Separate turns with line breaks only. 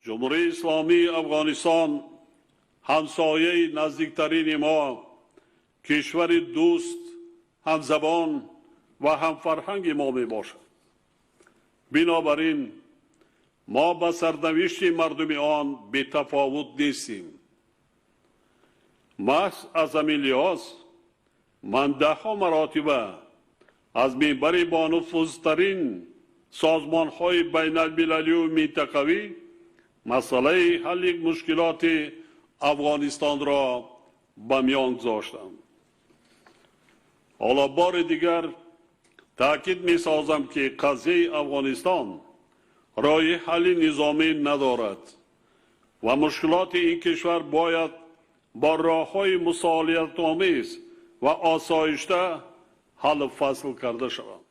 Ҷумҳурии Исломии Афғонистон ҳамсояи наздиктарини мо, кишвари дӯст, ҳамзабон ва ҳамфарҳанги мо мебошад. Бинобар ин мо ба сарнавишти мардуми он бетафовут нестем. Маҳз аз ҳамин лиҳоз ман даҳҳо маротиба аз минбари бонуфузтарин созмонҳои байналмилалӣ ва минтақавӣ масъалаи ҳалли мушкилоти Афғонистонро ба миён гузоштам. Ҳоло бори дигар таъкид месозам, ки қазияи Афғонистон роҳи ҳалли низомӣ надорад ва мушкилоти ин кишвар бояд бо роҳҳои мусолиҳатомез ва осоишта ҳаллу фасл карда шаванд.